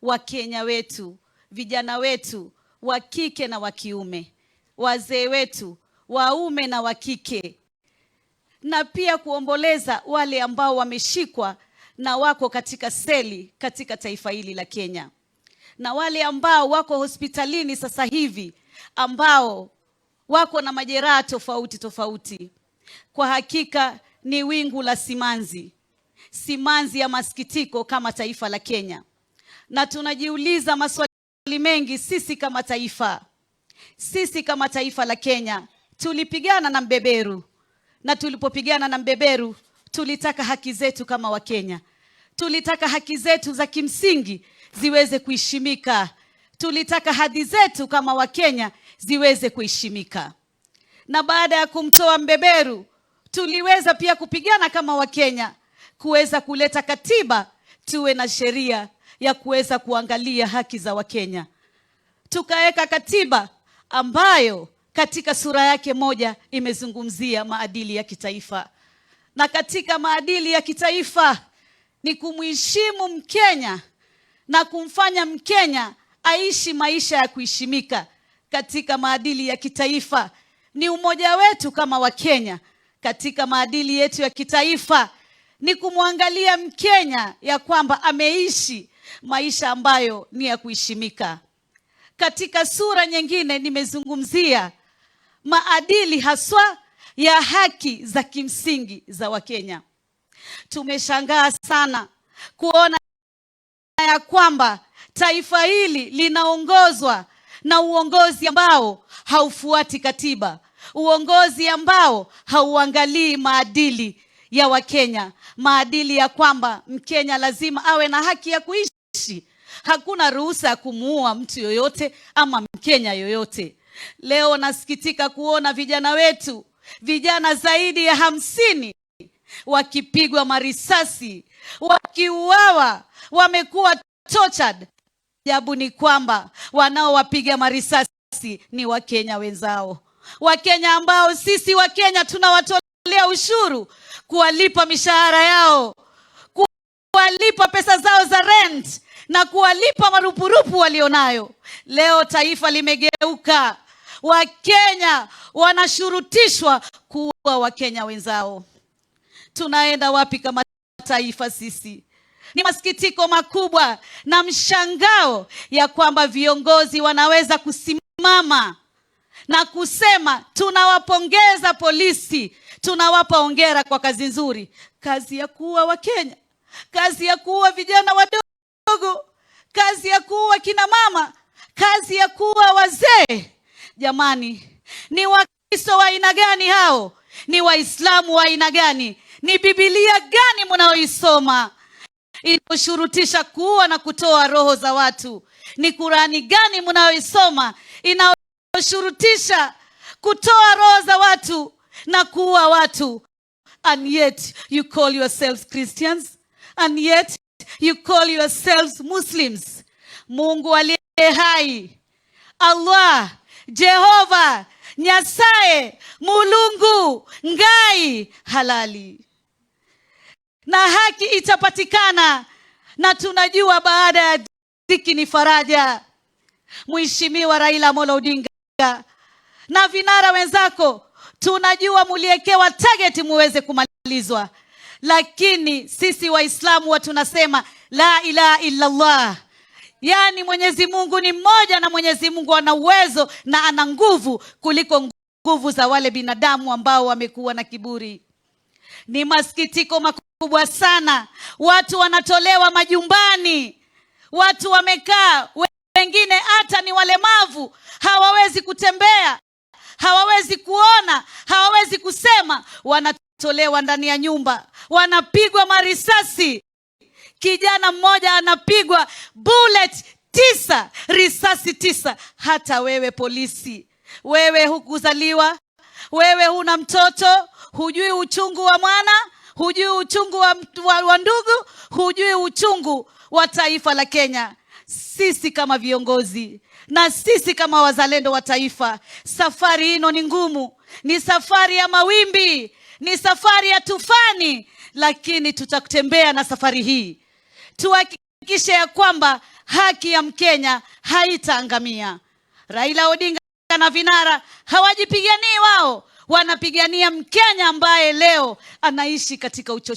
Wakenya wetu, vijana wetu wa kike na wa kiume, wazee wetu waume na wa kike, na pia kuomboleza wale ambao wameshikwa na wako katika seli katika taifa hili la Kenya, na wale ambao wako hospitalini sasa hivi ambao wako na majeraha tofauti tofauti. Kwa hakika ni wingu la simanzi, simanzi ya masikitiko kama taifa la Kenya, na tunajiuliza maswali mengi sisi kama taifa. Sisi kama taifa la Kenya tulipigana na mbeberu, na tulipopigana na mbeberu tulitaka haki zetu kama Wakenya, tulitaka haki zetu za kimsingi ziweze kuheshimika, tulitaka hadhi zetu kama Wakenya ziweze kuheshimika. Na baada ya kumtoa mbeberu, tuliweza pia kupigana kama Wakenya kuweza kuleta katiba, tuwe na sheria ya kuweza kuangalia haki za Wakenya. Tukaweka katiba ambayo katika sura yake moja imezungumzia maadili ya kitaifa, na katika maadili ya kitaifa ni kumheshimu Mkenya na kumfanya Mkenya aishi maisha ya kuheshimika. Katika maadili ya kitaifa ni umoja wetu kama Wakenya. Katika maadili yetu ya kitaifa ni kumwangalia Mkenya ya kwamba ameishi maisha ambayo ni ya kuheshimika. Katika sura nyingine nimezungumzia maadili haswa ya haki za kimsingi za Wakenya. Tumeshangaa sana kuona ya kwamba taifa hili linaongozwa na uongozi ambao haufuati katiba, uongozi ambao hauangalii maadili ya Wakenya, maadili ya kwamba Mkenya lazima awe na haki ya kuishi. Hakuna ruhusa ya kumuua mtu yoyote ama Mkenya yoyote. Leo nasikitika kuona vijana wetu, vijana zaidi ya 50 wakipigwa marisasi, wakiuawa, wamekuwa tortured. Ajabu ni kwamba wanaowapiga marisasi ni Wakenya wenzao, Wakenya ambao sisi Wakenya tunawatolea ushuru, kuwalipa mishahara yao, kuwalipa pesa zao za rent na kuwalipa marupurupu walionayo. Leo taifa limegeuka, Wakenya wanashurutishwa kuua Wakenya wenzao. Tunaenda wapi kama taifa sisi? Ni masikitiko makubwa na mshangao ya kwamba viongozi wanaweza kusimama na kusema, "Tunawapongeza polisi, tunawapa hongera kwa kazi nzuri." Kazi ya kuua Wakenya, kazi ya kuua vijana wadogo, kazi ya kuua kina mama, kazi ya kuua wazee. Jamani, ni Wakristo wa aina gani hao? Ni Waislamu wa aina gani? Ni Bibilia gani mnaoisoma inayoshurutisha kuua na kutoa roho za watu? Ni Kurani gani mnayoisoma inayoshurutisha kutoa roho za watu na kuua watu? And yet you call yourselves Christians, and yet you call yourselves Muslims. Mungu aliye hai, Allah, Jehova, Nyasaye, Mulungu, Ngai halali, na haki itapatikana, na tunajua baada ya dhiki ni faraja. Mheshimiwa Raila Amolo Odinga na vinara wenzako, tunajua muliekewa target muweze kumalizwa, lakini sisi Waislamu wa tunasema la ilaha illallah, yaani Mwenyezi Mungu ni mmoja na Mwenyezi Mungu ana uwezo na ana nguvu kuliko nguvu za wale binadamu ambao wamekuwa na kiburi. Ni masikitiko makubwa sana, watu wanatolewa majumbani, watu wamekaa, wengine hata ni walemavu, hawawezi kutembea, hawawezi kuona, hawawezi kusema, wanatolewa ndani ya nyumba, wanapigwa marisasi. Kijana mmoja anapigwa bullet tisa, risasi tisa. Hata wewe polisi, wewe hukuzaliwa, wewe huna mtoto, hujui uchungu wa mwana, hujui uchungu wa ndugu, hujui uchungu wa taifa la Kenya. Sisi kama viongozi na sisi kama wazalendo wa taifa, safari hino ni ngumu, ni safari ya mawimbi, ni safari ya tufani, lakini tutatembea na safari hii, tuhakikishe ya kwamba Haki ya Mkenya haitaangamia. Raila Odinga na vinara hawajipiganii wao, wanapigania Mkenya ambaye leo anaishi katika uchochoro.